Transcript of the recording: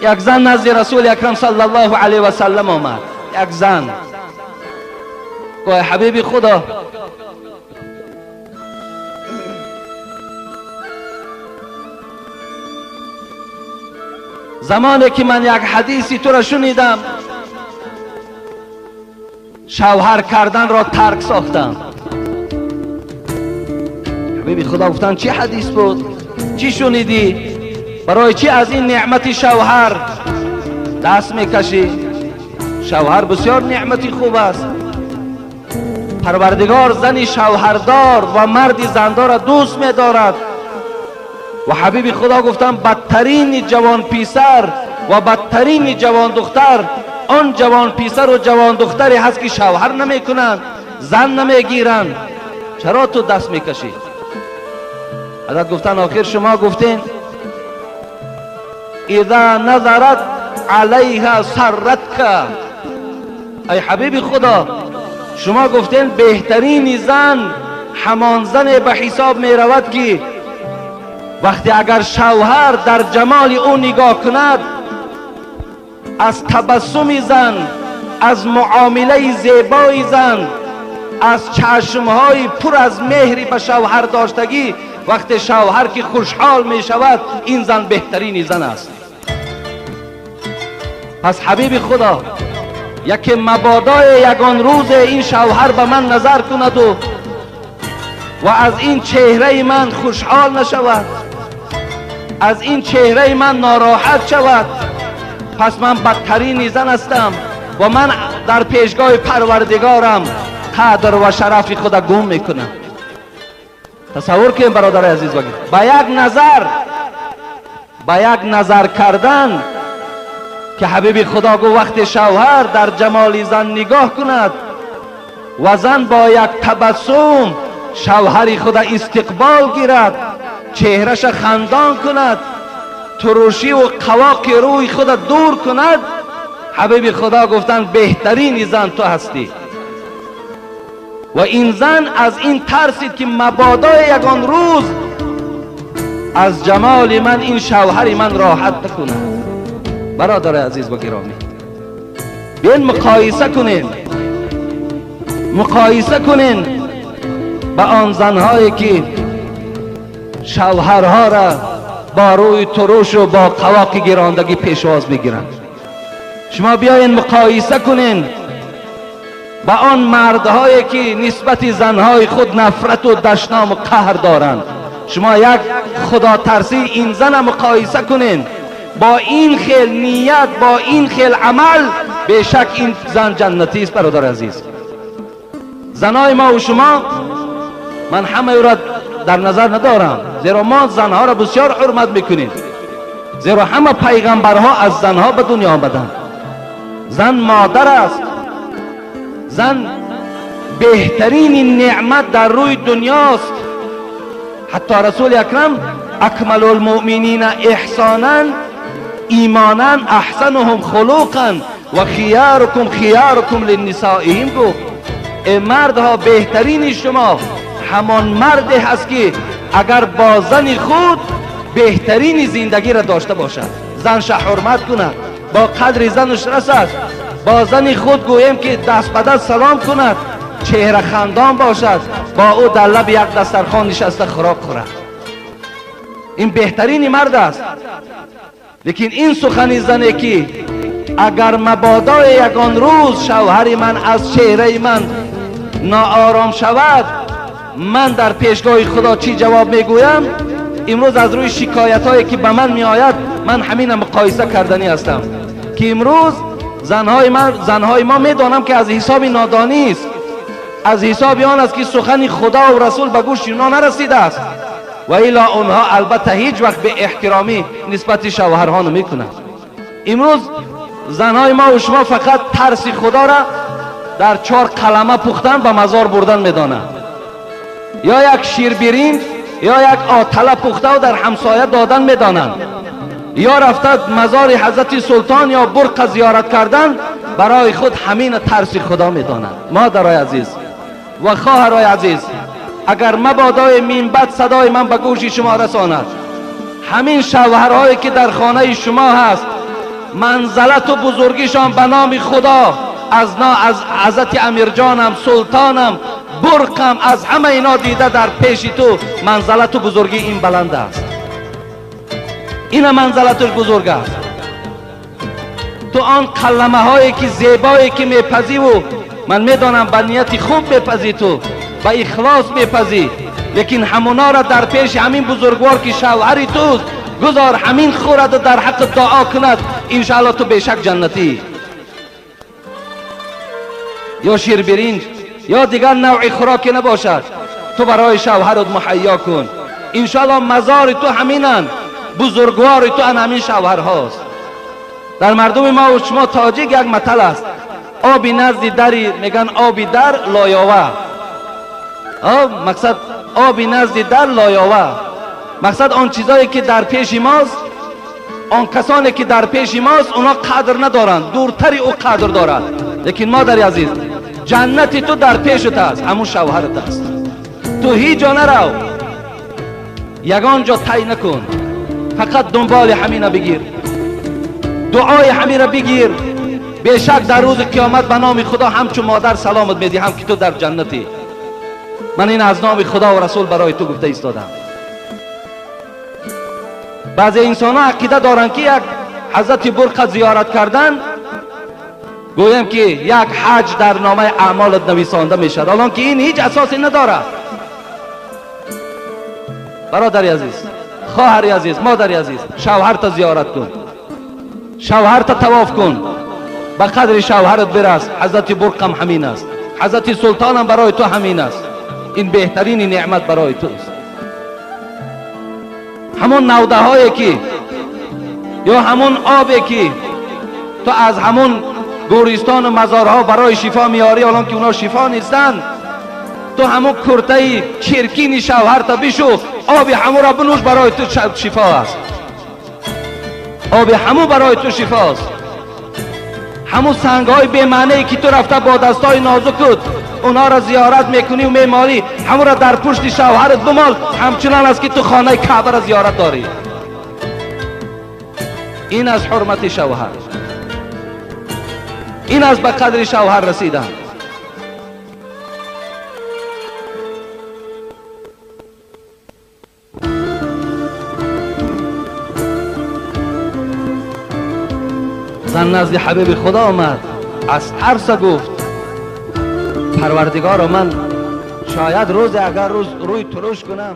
Як зан назди Расули Акрам саллаллоҳу алайҳи васаллам омад. Як зан гуфт: ҳабиби Худо, замоне ки ман як ҳадиси туро шунидам, шавҳар карданро тарк сохтам. Ҳабиби Худо гуфтанд: чӣ ҳадис буд? Чӣ шунидӣ? Барои чӣ аз ин неъмати шавҳар даст мекашӣ? Шавҳар бисёр неъмати хуб аст. Парвардигор зани шавҳардор ва марди зандорро дӯст медорад. Ва ҳабиби Худо гуфтанд: бадтарини ҷавонписар ва бадтарини ҷавондухтар он ҷавонписару ҷавондухтаре ҳаст ки шавҳар намекунанд, зан намегиранд. Чаро ту даст мекашӣ? Ҳазрат гуфтанд: охир шумо гуфтед иза назарат алайҳа сарратка. Ай ҳабиби Худо, шумо гуфтед беҳтарини зан ҳамон зане ба ҳисоб меравад ки вақте агар шавҳар дар ҷамоли ӯ нигоҳ кунад, аз табассуми зан, аз муомилаи зебои зан, аз чашмҳои пур аз меҳри ба шавҳар доштагӣ, вақте шавҳар ки хушҳол мешавад, ин зан беҳтарини зан аст. Пас ҳабиби Худо, яке мабодои ягон рӯзе ин шавҳар ба ман назар кунаду ва аз ин чеҳраи ман хушҳол нашавад, аз ин чеҳраи ман нороҳат шавад, пас ман бадтарини зан ҳастам ва ман дар пешгоҳи Парвардигорам қадр ва шарафи худа гум мекунам. Тасаввур кунем, бародари азиз, ба як назар, ба як назар кардан ки ҳабиби Худо гуфт вақте шавҳар дар ҷамоли зан нигоҳ кунад ва зан бо як табассум шавҳари худа истиқбол гирад, чеҳраша хандон кунад, турушиву қавоқи рӯи худа дур кунад, ҳабиби Худо гуфтанд: беҳтарини зан ту ҳастӣ. Ва ин зан аз ин тарсид ки мабодои ягон рӯз аз ҷамоли ман ин шавҳари ман роҳат накунад. Бародари азиз ва гиромӣ, биён муқоиса кунем, муқоиса кунем ба он занҳое ки шавҳарҳоро бо рӯи турушу бо қавоқи гирондагӣ пешвоз мегиранд. Шумо биёед муқоиса кунем ба он мардҳое ки нисбати занҳои худ нафрату дашному қаҳр доранд. Шумо як худотарсии ин зана муқоиса кунем бо ин хел ният, бо ин хел амал, бешак ин зан ҷаннатист. Бародари азиз, занои мо ва шумо, ман ҳамаи ӯро дар назар надорам, зеро мо занҳоро бисёр ҳурмат мекунем, зеро ҳама пайғамбарҳо аз занҳо ба дунё омаданд. Зан модар аст, зан беҳтарини неъмат дар рӯи дунёст. Ҳатто Расули Акрам акмалу лмуъминина эҳсонан имонан аҳсануҳум хулуқан ва хиярукум хиярукум линнисоиҳим гуфт: э мардҳо, беҳтарини шумо ҳамон марде ҳаст ки агар бо зани худ беҳтарини зиндагиро дошта бошад, занша ҳурмат кунад, бо қадри занаш расад, бо зани худ гӯем ки даст ба даст салом кунад, чеҳра хандон бошад, бо ӯ дар лаби як дастархон нишаста хӯрок хӯрад. Ин беҳтарини мард аст. Лекин ин сухани зане ки агар мабодои ягон рӯз шавҳари ман аз чеҳраи ман ноором шавад, ман дар пешгоҳи Худо чӣ ҷавоб мегӯям? Имрӯз аз рӯи шикоятҳое ки ба ман меояд, ман ҳамина муқоиса карданӣ ҳастам ки имрӯз занҳои мо медонам ки аз ҳисоби нодонист, аз ҳисоби он аст ки сухани Худо ва Расул ба гӯши онҳо нарасидааст, ва илло онҳо албатта ҳеҷ вақт беэҳтиромӣ нисбати шавҳарҳо намекунанд. Имрӯз занҳои мо ва шумо фақат тарси Худоро дар чор қалама пухтан ба мазор бурдан медонанд, ё як ширбиринҷ ё як отала пухтаву дар ҳамсоя додан медонанд, ё рафта мазори ҳазрати султон ё бурқа зиёрат кардан барои худ ҳамина тарси Худо медонанд. Модарои азиз ва хоҳарои азиз, агар мабодои минбад садои ман ба гӯши шумо расонад, ҳамин шавҳарҳое ки дар хонаи шумо ҳаст, منزلت و بزرگیشان به نام خدا از حضرت امیرجانم، سلطانم، برقم، از همه اینا دیده در پیش تو منزلت و بزرگی این بلند است. این منزلتش بزرگ است. تو آن کلمه هایی که زیبایی که میپزی و من میدانم به نیت خوب میپزی، تو به اخلاص میپزی، لیکن همونا را در پیش همین بزرگوار که شوهر توست گذار همین خورد و در حق دعا کند، انشاءالله تو بیشک جنتی. یا شیر برنج یا دیگر نوع خوراکی نباشد، تو برای شوهرت مهیا کن، انشاءالله مزار تو همینن، بزرگوار تو همین شوهر هاست. در مردم ما و شما تاجیک یک متل است، آبی نزد دری میگن آبی در لایاوه. مقصد آبی نزد در لایاوه، مقصد آن چیزایی که در پیش ماست، آن کسانی که در پیش ماست اونا قدر ندارند، دورتری او قدر دارد. لیکن مادر عزیز، جنت تو در پیشت است، همون شوهرت است. تو هیچ جا نرو، یگان جا طی نکن، فقط دنبال همینه بگیر، دعای همین را بگیر. بیشک در روز قیامت به نام خدا همچون مادر سلامت میدهم که تو در جنتی. من این از نام خدا و رسول برای تو گفته ایستادم. بعضی انسان ها عقیده دارند که یک حضرت برقه زیارت کردن گویم که یک حج در نامه اعمالت نویسانده میشد، الان که این هیچ اساسی نداره. برادر عزیز، خواهر عزیز، مادر عزیز، شوهرت زیارت کن، شوهرت طواف کن، به قدر شوهرت برس. حضرت برقم همین است، حضرت سلطانم برای تو همین است. این بهترین نعمت برای توست. همون نوده هایی که یا همون آبی که تو از همون گورستان و مزارها برای شفا میاری، الان که اونا شفا نیستن، تو همون کرته چرکین شوهرت بشو، آب همون را بنوش، برای تو شفا است. آب همون برای تو شفا است. همون سنگ های بی معنی که تو رفته با دستای نازکت اونا را زیارت میکنی و میمالی، همون را در پشت شوهرت بمال، همچنان است که تو خانه کعبه را زیارت داری. این از حرمت شوهر، این از به قدر شوهر رسیدن. زن نزد حبیب خدا آمد، از ترس گفت پروردگارا من شاید روز اگر روز روی ترش کنم